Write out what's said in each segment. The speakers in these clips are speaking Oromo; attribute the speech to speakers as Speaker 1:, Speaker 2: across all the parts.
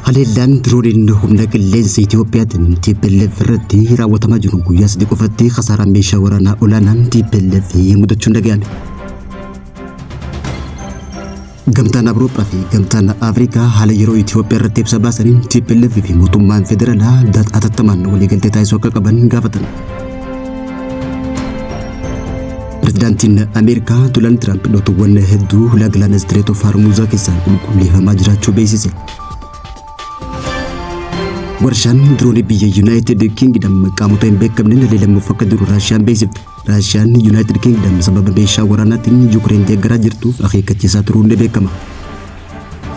Speaker 1: Haleellaan dirooniin humna qilleensa Itiyoophiyaatiin TPLF irratti raawwatamaa jiru guyyaa 3 qofatti kasaaraan meeshaa waraanaa olaanaan TPLF mudachuun dhaga'ame. Gamtaan Awurooppaa fi Gamtaan Afrikaa haala yeroo Itiyoophiyaa irratti ibsa baasaniin TPLF fi mootummaan federaalaa hatattamaan waliigaltee taasisuu akka qaban gaafatan. Pirezidaantiin Ameerikaa Doonaald Tiraamp loltuuwwan hedduu hulaa galaana Strait of Hormuz keessaa qulqulleeffamaa jiraachuu beeksise. Warshaan diroonii biyya Yuunaayitid Kingdom qaamota hin beekamneen haleelamuuf akka jiru Raashiyaan beeksifte. Raashiyaan Yuunaayitid Kingdom sababa meeshaa waraanaatiin Yuukireen deeggaraa jirtuuf akeekkachiisaa turuun ni beekama.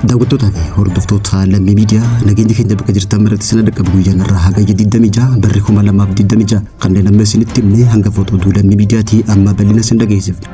Speaker 1: Daawwattootaa fi hordoftoota Lammii Miidiyaa, nageenyi keenya bakka jirtan maratti sana dhaqqabu. Guyyaan irraa Hagayya 26 barri 2026, kanneen amma isinitti himne hangafoota oduu Lammii Miidiyaatii, amma bal'ina isin dhageessifna.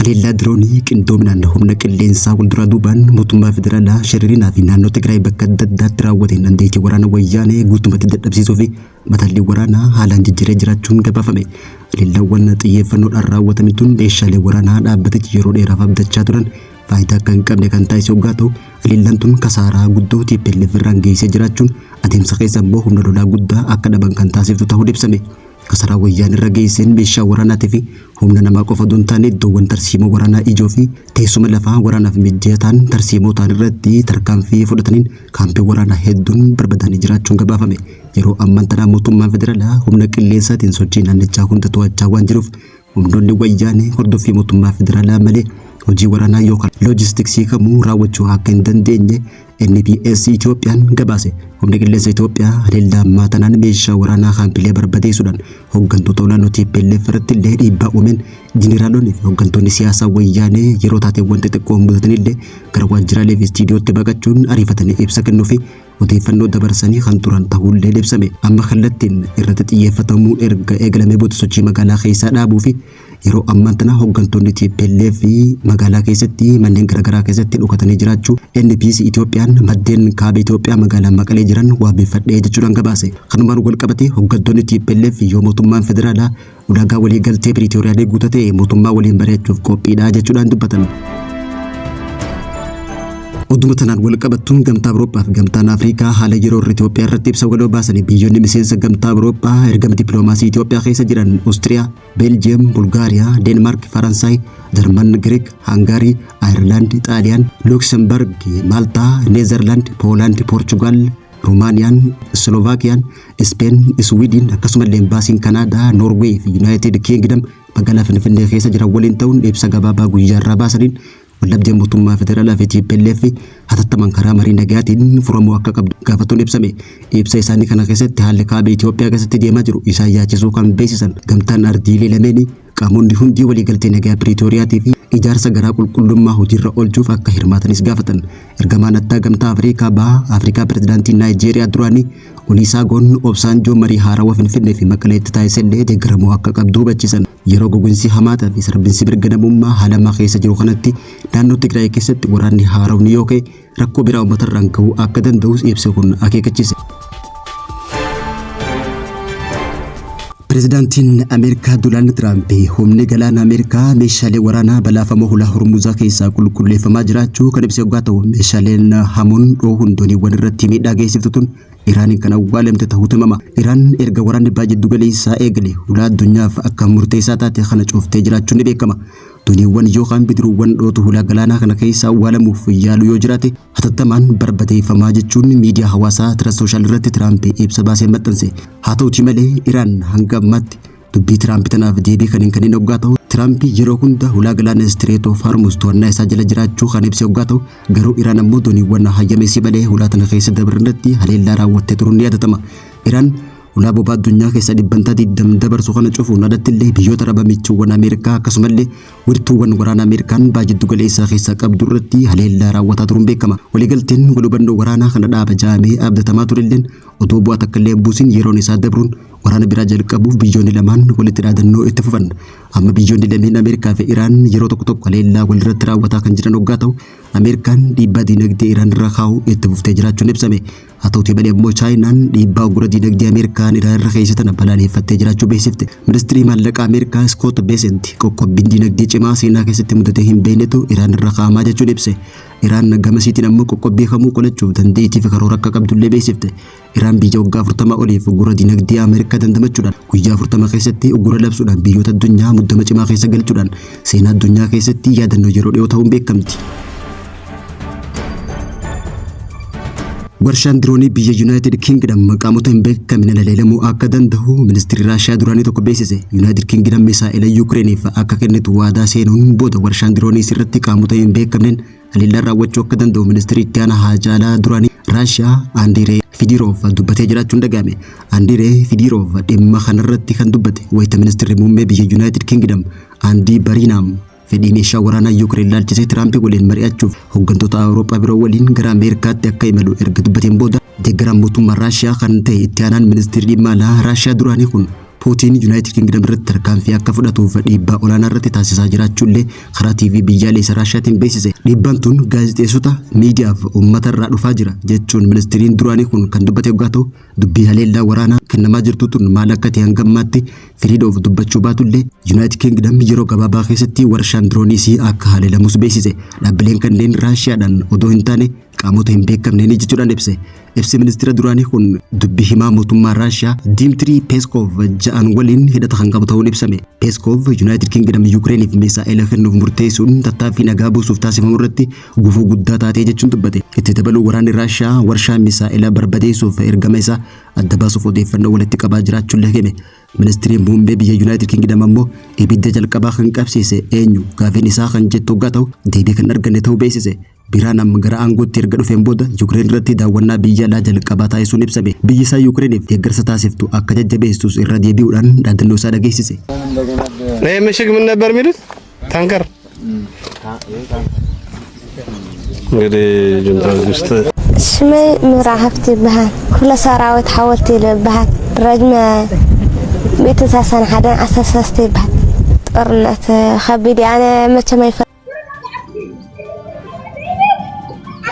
Speaker 1: Haleellaa diroonii qindoominaan humna qilleensaa walduraa duubaan mootummaa federaalaa Shiririnaa fi naannoo Tigraay bakka adda addaatti raawwateen dandeettii waraana Wayyaanee guutumatti dadhabsiisuu fi mataallee waraanaa haalaan jijjiiree jiraachuun gabaafame. Haleellaawwan xiyyeeffannoodhaan raawwatame tun meeshaalee waraanaa dhaabbatichi yeroo dheeraaf abdachaa turan faayidaa akka hin qabne kan taasise hoggaa ta'u, haleellaan tun kasaaraa guddoo TPLF irraan geessee jiraachuun adeemsa keessa immoo humna lolaa guddaa akka dhaban kan taasiftu ta'uu ibsame. Kasaraa Wayyaan irra geesseen meeshaa waraanaatii fi humna namaa qofa osoo hin taane, iddoowwan tarsiimoo waraanaa ijoo fi teessuma lafaa waraanaaf mijataan tarsiimoo ta'an irratti tarkaanfii fudhataniin kaampii waraanaa hedduun barbadaanii jiraachuun gabaafame. Yeroo ammaan tanaa mootummaan federaalaa humna qilleensaatiin sochii naannichaa hunda to'achaa waan jiruuf, humnoonni Wayyaanee hordoffii mootummaa federaalaa malee hojii waraanaa yookaan loojistiksii kamuu raawwachuu akka hin dandeenye NBS Itoophiyaan gabaase. Humni qilleensa Itoophiyaa haleellaa ammaa tanaan meeshaa waraanaa kaampilee barbadeessuudhaan hooggantoota olaanoo TPLF irratti illee dhiibbaa uumeen, jeneraalonni fi hooggantoonni siyaasaa Wayyaanee yeroo taateewwan xixiqqoo mudatan illee gara waajjiraalee fi istiidiyootti baqachuun ariifatanii ibsa kennuu fi odeeffannoo dabarsanii kan turan ta'uullee ibsame. Amma kallattiin irratti xiyyeeffatamuu erga eegalamee booda sochii magaalaa keessaa dhaabuu fi yeroo ammaan tana hooggantoonni TPLF fi magaalaa keessatti manneen garaagaraa keessatti dhokatanii jiraachuu NBC Itoophiyaan maddeen kaaba Itoophiyaa magaalaa Maqalee jiran waabeffadhee jechuudhaan gabaase. Kanumaan wal qabatee hooggantoonni TPLF yoo mootummaan federaalaa ulaagaa waliigaltee Piriitooriyaalee guutate mootummaa waliin mari'achuuf qophiidha jechuudhaan dubbatan. Oduma tanaan wal qabattuun Gamtaa Awurooppaa fi Gamtaan Afrikaa haala yeroo irra Itoophiyaa irratti ibsa waloo baasanii, biyyoonni miseensa Gamtaa Awurooppaa ergama dippiloomaasii Itoophiyaa keessa jiran Oostiriyaa, Beeljiyeem, Bulgaariyaa, Deenmaark, Faransaay, Jarman, Giriik, Hangaarii, Ayirlaand, Xaaliyaan, Luuksemburg, Maaltaa, Neezerlaand, Poolaand, Poorchugaal, Rumaaniyaan, Slovaakiyaan, Ispeen, Iswiidin, akkasumallee embaasiin Kanaadaa, Noorweey fi Yuunaayitid Kiingdam magaalaa Finfinnee keessa jiran waliin ta'uun ibsa gabaabaa guyyaa irraa baasaniin waldhabdeen mootummaa federaalaa fi TPLF hatattamaan karaa marii nagaatiin furamuu akka qabdu gaafatuun ibsame. Ibsa isaanii kana keessatti haalli kaaba Itoophiyaa keessatti deemaa jiru isaan yaachisuu kan beeksisan gamtaan ardiilee lameenii, qaamonni hundi waliigaltee nagaa Piriitooriyaatii fi ijaarsa garaa qulqullummaa hojiirra oolchuuf akka hirmaatanis gaafatan. Ergamaan addaa Gamtaa Afrikaa Baha Afrikaa pirezidaantii Naayijeeriyaa duraanii Olusegun Obasanjoo marii haarawaa Finfinnee fi Maqaleetti taasisellee deeggaramuu akka qabdu hubachiisan. Yeroo gogiinsi hamaataa fi sarbinsi mirga namummaa haalamaa keessa jiru kanatti naannoo Tigraay keessatti waraanni haarawni yoo ka'e rakkoo biraa uummatarraan gahuu akka danda'us ibsi kun akeekkachiise. Pirezidaantiin Ameerikaa Doonaald Tiraamp humni galaana Ameerikaa meeshaalee waraanaa balaafamoo hulaa Hormuzaa keessaa qulqulleeffamaa jiraachuu kan ibse yoggaa ta'u, meeshaaleen hamoon dhoohuun dooniiwwan irratti miidhaa geessiftu tun Iraaniin kan awwaalamte ta'uutu himama. Iraan erga waraanni baha jiddu galeessaa eegale hulaa addunyaaf akka murteessaa taate kana cuuftee jiraachuun ni beekama. Dooniiwwan yookaan bidiruuwwan dhootu hulaa galaanaa kana keessa awwaalamuuf yaalu yoo jiraate hatattamaan barbadeeffamaa jechuun miidiyaa hawaasaa Truth Social irratti Tiraamp ibsa baasee maxxanse. Haa ta'utii malee Iraan hanga ammaatti dubbii Tiraamp tanaaf deebii kan hin kennin hoggaa ta'u, Tiraamp yeroo hunda hulaa galaana Strait of Hormuz to'annaa isaa jala jiraachuu kan ibse hoggaa ta'u, garuu Iraan ammoo dooniiwwan hayyamesii malee hulaa tana keessa dabran irratti haleellaa raawwattee turuun ni yaadatama. Iraan ulaa bobaa addunyaa keessaa 20% dabarsu kana cufuun alatti illee biyyoota Arabaa michuuwwan Ameerikaa akkasumallee wirtuuwwan waraana Ameerikaan baha jiddu galeessaa keessaa qabdu irratti haleellaa raawwataa turuun beekama. Waliigalteen wal hubannoo waraanaa kana dhaaba jaamee abdatamaa turelleen otoo bu'aa takka illee buusin yeroon isaa dabruun waraana biraa jalqabuuf biyyoonni lamaan walitti dhaadannoo itti fufan. Amma biyyoonni lameen Ameerikaa fi Iraan yeroo tokko tokko haleellaa walirratti raawwataa kan jiran hoggaa ta'u, Ameerikaan dhiibbaa diinagdee Iraan irra kaa'u itti fuftee jiraachuun ibsame. Haa ta'utii malee ammoo Chaayinaan dhiibbaa uggura diinagdee Ameerikaan Iraan irra keesse tana balaaleffattee jiraachuu beeksifte. Ministirii maallaqaa Ameerikaa Iskoot Beesent qoqqobbiin diinagdee cimaa seenaa keessatti mudatee hin beeknetu Iraan irra kaa'amaa jechuun ibse. Iraan gamasiitiin ammoo qoqqobbii kamuu qolachuuf dandeettii fi karoora akka qabdullee beeksifte. Iraan biyya waggaa 40 oliif uggura diinagdee Ameerikaa dandamachuudhaan guyyaa 40 keessatti uggura labsuudhaan biyyoota addunyaa muddama cimaa keessa galchuudhaan seenaa addunyaa keessatti yaadannoo yeroo dhiyoo ta'uun beekamti. Warshaan diroonii biyya Yuunaayitid Kingdom qaamota hin beekamne haleelamuu akka danda'u ministeerri Raashiyaa duraanii tokko beeksise. Yuunaayitid Kingdom misaa'ela Yukireeniif akka kennitu waadaa seenuun booda warshaan diroonii sirriitti qaamota hin beekamneen haleellaa raawwachuu akka danda'u ministeerri itti aanaa haajaalaa duraanii Raashiyaa Andiree Fidiroov dubbatee jiraachuun dhaga'ame. Andiree Fidiroov dhimma kanarratti kan dubbate wayita ministeerri muummee biyya Yuunaayitid Kingdom Andii Bariinaam fedhii meeshaa waraanaa Yuukireen laalchisee Tiraamp waliin mari'achuuf hooggantoota Awurooppaa biroo waliin gara Ameerikaatti akka imalu erga dubbateen booda deeggaraan mootummaa Raashiyaa kan ta'e itti aanaan ministeerri dhimma alaa Raashiyaa duraanii kun Puutiin Yuunaayitid Kingdom irratti tarkaanfii akka fudhatuuf dhiibbaa olaanaa irratti taasisaa jiraachuullee karaa TV biyyaalessa Raashiyaatiin beeksise. Dhiibbaan tun gaazexeessota miidiyaaf uummata irraa dhufaa jira jechuun ministeeriin duraanii kun kan dubbate yoggaa ta'u dubbii haleellaa waraanaa kennamaa jirtu tun maal akka ta'e hanga ammaatti Firiidoof dubbachuu baatullee Yuunaayitid Kingdom yeroo gabaabaa keessatti warshaan dirooniis akka haleelamus beeksise. Dhaabbileen kanneen Raashiyaadhaan odoo hin taane qaamota hin beekamneen jechuudhaan ibse. Ibsi ministeera duraanii kun dubbii himaa mootummaa Raashiyaa Diimtirii Peeskov ja'an waliin hidhata kan qabu ta'uun ibsame. Peeskov Yuunaayitid Kingdom Yukireeniif misaa'ela kennuuf murteessuun tattaaffii nagaa buusuuf taasifamu irratti gufuu guddaa taatee jechuun dubbate. Itti dabaluu waraanni Raashiyaa warshaa misaa'ela barbadeessuuf ergama isaa adda baasuuf odeeffannoo walitti qabaa jiraachuullee hime. Ministeerri muummee biyya Yuunaayitid Kingdom ammoo ibidda jalqabaa kan qabsiise eenyu gaafiin isaa kan jettu hoggaa ta'u deebii kan arganne ta'uu beeksise. Biraan amma gara aangootti erga dhufeen booda Yuukireen irratti daawwannaa biyya alaa jalqabaa taasisuun ibsame. Biyyi isaa Yuukireeniif deeggarsa taasiftu akka jajjabeessus irra deebi'uudhaan dhaadannoo isaa dhageessise.
Speaker 2: ይሄ ምሽግ ምን ነበር የሚሉት? ታንከር። እንግዲህ ጁንታ ውስጥ
Speaker 3: ሽመይ ምብራቅ ሃፍቲ ይበሃል። ክፍለ ሰራዊት ሓወልቲ ይበሃል። ረጅመ 161 13 ይበሃል። ጦርነት ከቢድ እዩ። ኣነ መቸም ኣይፈ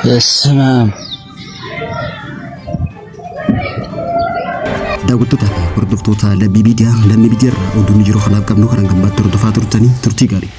Speaker 4: በስመ አብ።
Speaker 1: Daawwattootaa fi hordoftoota Lammii Miidiyaa, Lammii Miidiyaa irraa oduun yeroo kanaaf qabnu kan gammaatti hordofaa turtanii turtii gaarii.